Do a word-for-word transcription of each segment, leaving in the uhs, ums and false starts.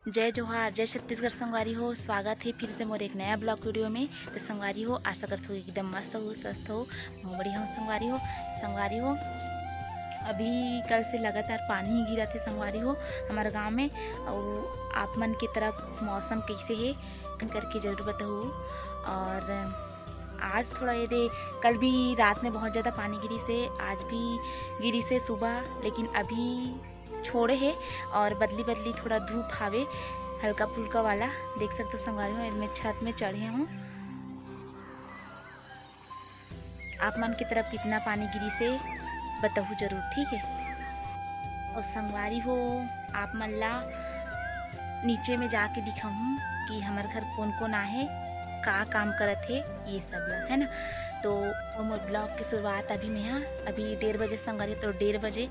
जय जोहार, जय छत्तीसगढ़ संगवारी हो। स्वागत हे फिर से मोर एक नया vlog video में। तो संगवारी हो, आशा करत हो एकदम मस्त हो, स्वस्थ हो। मैं बढ़िया हूँ संगवारी हो। संगवारी हो, अभी कल से लगातार पानी ही गिरत हे संगवारी हो हमर गांव में। अउ आप मन के तरफ मौसम कैसे हे करके जरूर बताहू। और आज थोड़ा ये दे, कल भी रात में बहुत ज़्यादा पानी गिरिस हे, आज भी गिरिस हे सुबह, लेकिन अभी छोड़े हे और बदली बदली थोड़ा धूप हावे, हल्का फुल्का वाला। देख सकते हो संगवारी हो, मैं छत में चढ़े हूँ। आप मन की तरफ कितना पानी गिरिस हे बताहू जरूर, ठीक है। और संगवारी हो, आप मन ला नीचे में जाके दिखाहूँ कि हमर घर कौन कौन आहे, का काम करत हे, ये सब ला, है ना। तो मोर vlog की शुरुआत अभी में हा, अभी डेढ़ बजे संगवारी, तो डेढ़ बजे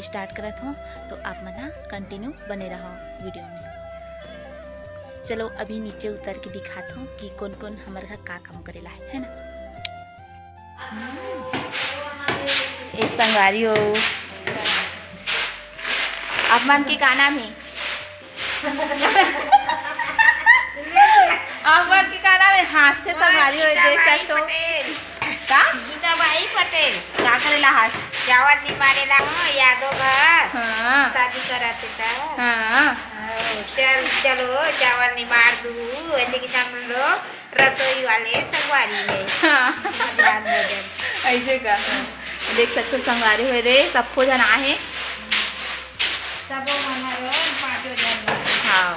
start करत हूँ। तो आप मन हा continue बने रहो video में। चलो अभी नीचे उतर के दिखात हूँ कि कौन कौन हमर घर का काम करेला है, है ना। एक संगवारी हो, आप मन के का नाम है? आप मन के का नाम है? हाँसथे संगवारी हो, देख सकते हो। का? गीता बाई पटेल। का करेला हाथ? चावल निमारेला हो, यादव घर। हाँ। शादी कराते था। हाँ। ओ, चल, चलो, चावल निमार दू, ऐसे कि हम लोग रसोई वाले संगवारी है। हाँ। मध्यान्ह भोजन। ऐसे का? देख सकते हो संगवारी हो रे, सबको जना है। सबो मन हरो, पाँचों जन। हाँ।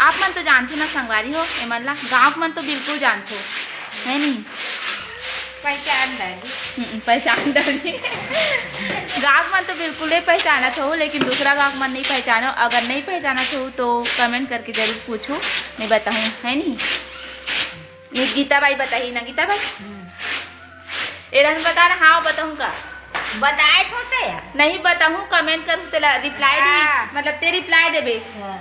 आप मन तो जानथो ना संगवारी हो, एमन ला गाँव के मन तो बिल्कुल जानथो, है नहीं? पहचान डाली। हम्म, पहचान डाली। गाँव के मन तो बिल्कुल नहीं पहचानत हो, लेकिन दूसरा गाँव के मन नहीं पहचानो। अगर नहीं पहचानत हो तो comment करके जरूर पूछो, मैं बताहूँ, है नहीं? नहीं, गीता बाई बताही ना, गीता बाई? हम्म। ए रहन बता ना, हाँ बताहूँ का? बताए थो ते यार। नहीं बताहूँ, comment कर तेला reply दी, हाँ। मतलब ते reply देबे। हाँ।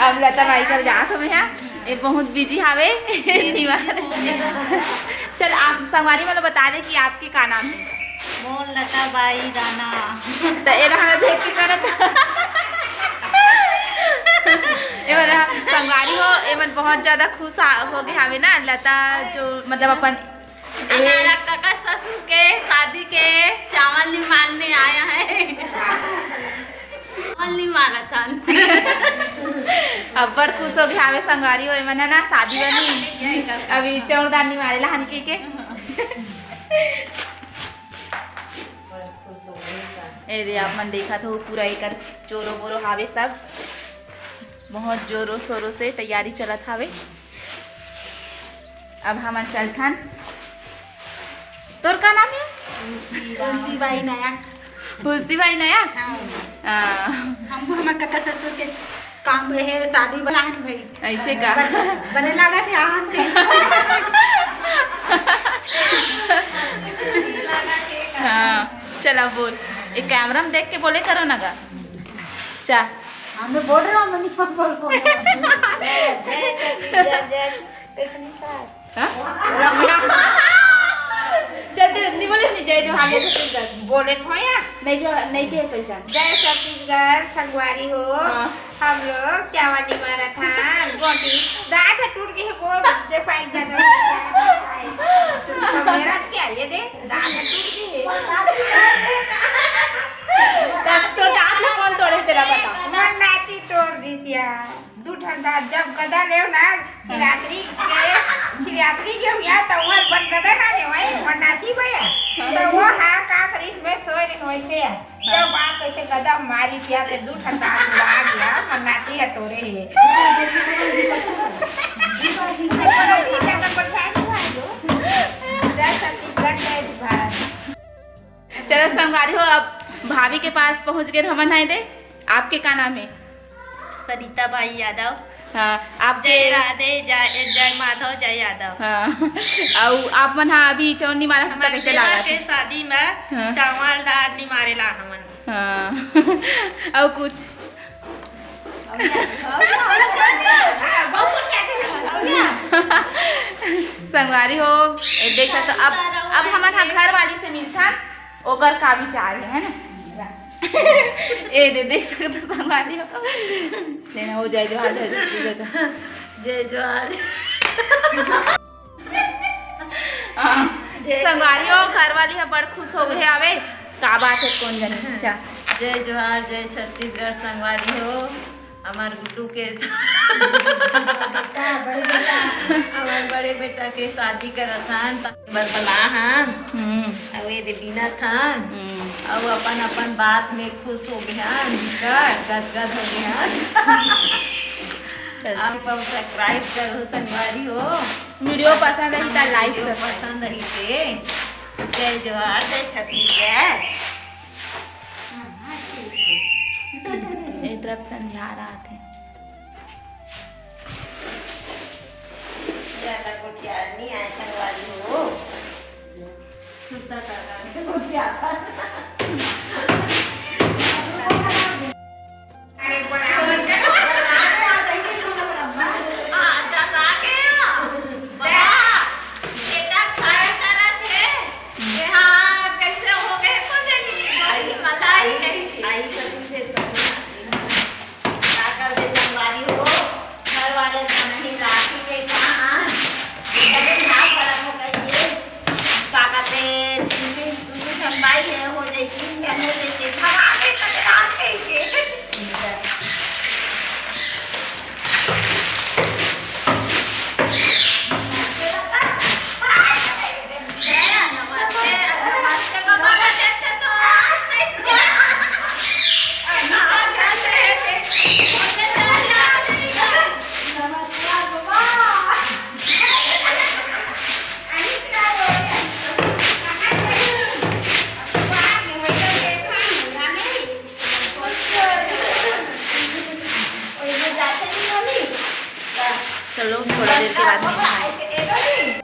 अब लता बाई कर जात हमें यहाँ, ये बहुत busy हावे। निवार। चल आप संगवारी मतलब बता दे कि आपके का नाम है? मोर लता बाई राना। तो ये रहा देख के करत। ये वाला संगवारी हो, ये मन बहुत ज्यादा खुश आ-, हो गए हावे ना लता, जो मतलब अपन हमारा काका ससुर के शादी के चावल निमारने आया है। चावल निमारा था। अब्बड़ खुश हो गए हावे संगवारी हो, ये मन है ना शादी बनी। अभी चौरदान निमारे ला हन के के। ए दे, आप मन देखत हो, पूरा एकर चोरो बोरो हावे सब। बहुत जोरों शोरों से तैयारी चलत हावे। अब हमन चलथन। तोर का नाम है? तुलसी बाई नायक। तुलसी बाई नायक? हाँ। हाँ। हमको हमारे काका ससुर के काम रहे, शादी बना है भाई। ऐसे का? बन-, बने लगा थे, आन थे। हाँ, चला बोल। एक camera में देख के बोले करो ना गा। चा। हमें बोल रहा हूँ, मैंने बोल, बोल। हाँ? चल, तू नहीं बोले, नहीं, जय जोहार, जय छत्तीसगढ़। बोले थो यार। नहीं, जो, नहीं के पैसा। जय छत्तीसगढ़, संगवारी हो। हाँ। हम लोग चावल निमारत हन, गोटी, दांत टूट गए, बोल, दे पाई, दांत टूट गए। तो मेरा क्या, ये दे, दांत टूट गए। दांत तो, दांत में कौन तोड़े तेरा, बता? मोर नाती तोड़ दी दिया। दू ठन दांत जब गदा लेव ना, शिवरात्रि के, शिवरात्रि के हुआ, तो वहाँ बन गदा ना लेवाई, मोर नाती भैया। तो वो हा का करीब में सोए रहे वैसे है। जब बाप कैसे गदा मारी किया, तो दू ठन दांत उड़ा गया, मोर नाती हटोरे है। जय छत्तीसगढ़, जय भारत। चलो संगवारी हो, अब भाभी के पास पहुँच गए हमन। हाय दे, आपके का नाम है? सरिता बाई यादव। हाँ, आपके जय राधे, जय, जय माधव, जय यादव। हाँ, अउ आप मन हा अभी चौनी मारा हमारे कैसे देवर लागा के था? शादी में हाँ। चावल दाल निमारे ला हमन। हाँ, अउ कुछ? संगवारी हो, ए, देख सकते हो, अब, अब हमन हा घर वाली से मिलथन, ओकर का विचार है, है ना? ए दे, देख सकत हो संगवारी हो। लेना हो जाए जो हाल है, जय जोहार। हाँ। जय संगवारी हो, घर वाली ह बड़ खुश हो गए हवे। का बात है, कौन जाने। अच्छा। जय जोहार, जय छत्तीसगढ़ संगवारी हो। हमार गुड्डू के हमार बड़े बेटा के शादी करत हन, त बर बला हन। हम्म। अउ ए दे बीनत हन। हम्म। अउ अपन अपन बात में खुश हो गए हन, बिकट गदगद हो गए हन। चल। आप सब subscribe करो संगवारी हो। Video पसंद आई त like video करो। पसंद आई ते जय जोहार, जय छत्तीसगढ़। ए तरफ संझा रहा थे। ज्यादा गोठियार नहीं आए संगवारी हो। सुता था ना, गोठियार। अरे बड़ा हो गया। हाँ, जब आ गया। बड़ा। बेटा, खाए तरह थे। ये हाँ, कैसे हो गए, सोचे नहीं। आई, पता ही नहीं। आई, आई, का कर दे संगवारी हो, घर वाले तो नहीं राखी के कहाँ, इधर ना पड़ा हो गई ये, का कहते, तीन, तीन संगवारी है, हो जाए, तीन जन हो जाए, भगा के कते रात के के। चलो, थोड़ा देर के बाद मिलते हैं।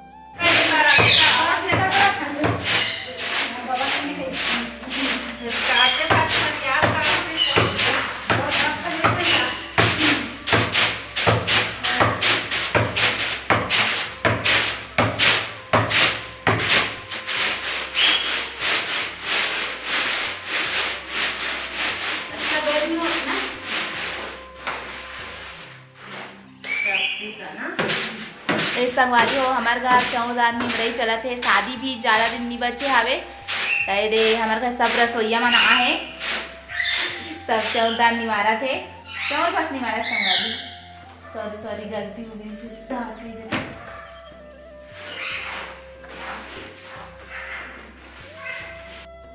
ए संगवारी हो, हमर घर चौदार निमरई चलत हे, शादी भी ज्यादा दिन नी बचे हावे। त ए दे हमर घर सब रसोईया मन आहे, सब चौदार निवारत हे, चौर बस निवारत संगवारी। सॉरी सॉरी, गलती हो गई, फिर से हाथ नहीं देते।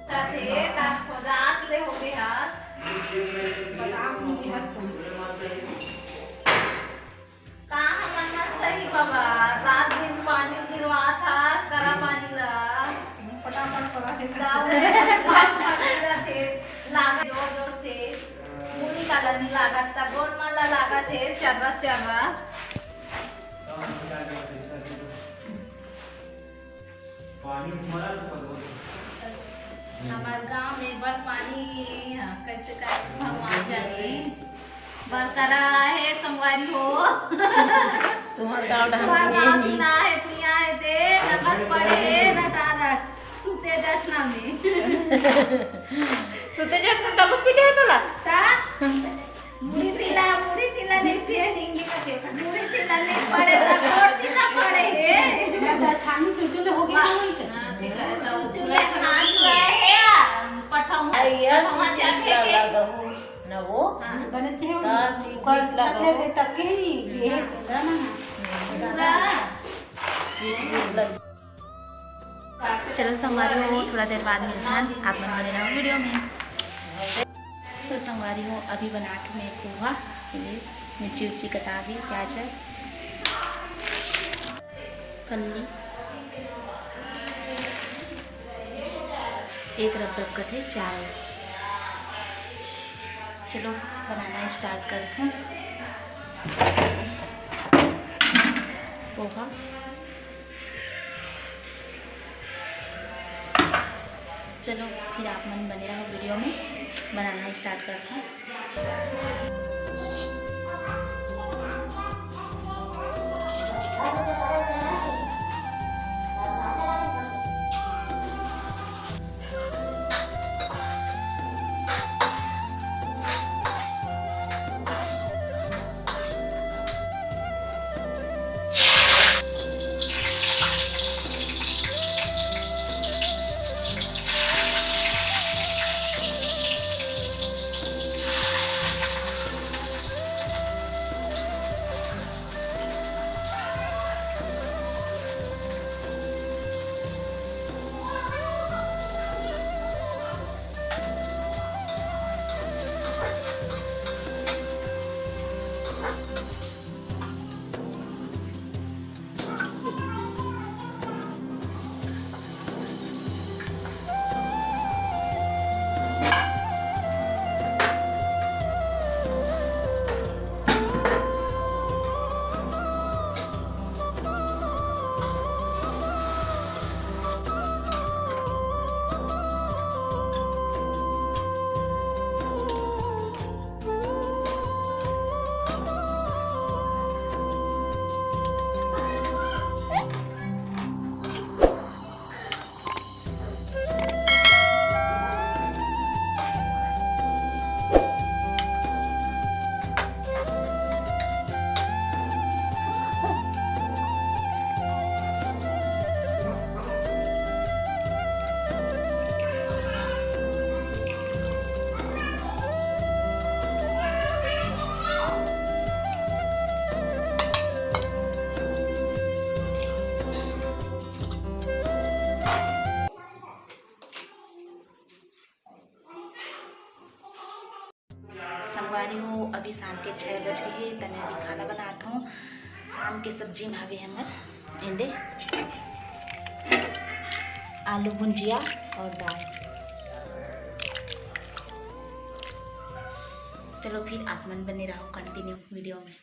साथे रात को रात ले हो गया। बता, हम नहीं बस तुम। का हमन मस्त ही बाबा, रात दिन पानी गिरवा था, करा पानी ला। फटाफट पड़ा है। गाँव में फटाफट पड़ा है। लागा जोर जोर से। मुड़ी काला नहीं लागा, तब गोड़ माला लागा थे, चर्रा चर्रा। पानी उमड़ा तो सब होता। हमार गांव में बड़ पानी, हाँ, कैसे का भगवान जाने। बरकरा है संगवारी हो। तुम्हार गांव डहर तुम्हार पानी गांव नहीं। ना है, दुनिया है दे, नमक पड़े है, नटारा। सुते जटना में। सुते जटना तब पीटे है तोला? ता? मुड़ी तिला, मुड़ी तिला नहीं पिए, हिंदी का पेपर। मुड़ी तिला नहीं पड़े, तो गोड़ तिला पड़े हे। दादा, छानी चुलचुले हो गया, हाँ, ठीक है, तो चुलचुले हाथ हुआ है, पठाऊँ, अइया, पठाऊँ जाके के। लगहू, न वो। हाँ। बने छे का सीट ओकर लगे तब के ही, ये हाँ। पूरा ना। पूरा। सीट लग चलो संगवारी हो, थोड़ा देर बाद मिलथन, आप मन बने रहो वीडियो में। तो संगवारी हो, अभी बनात हे मैं पोहा, ये मिर्ची उर्ची कटा दी, प्याज व्याज, कल्ली, एक रब रब कथे चावल। चलो बनाना स्टार्ट करथन पोहा। चलो फिर आप मन बने रहो वीडियो में, बनाना स्टार्ट करथन। संगवारी हो, अभी शाम के छः बज गए हे, त मैं अभी खाना बनात हूँ। शाम के सब्जी में हवे हमर एंदे आलू भुंजिया और दाल। चलो फिर आप मन बने रहो continue video में।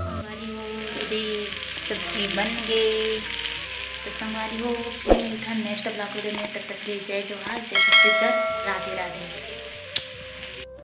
संगवारी हो, एदे सब्जी बन गे। तो संगवारी हो, फिर मिलथन next vlog video में। तब तक के लिए जय जोहार, जय छत्तीसगढ़, राधे राधे।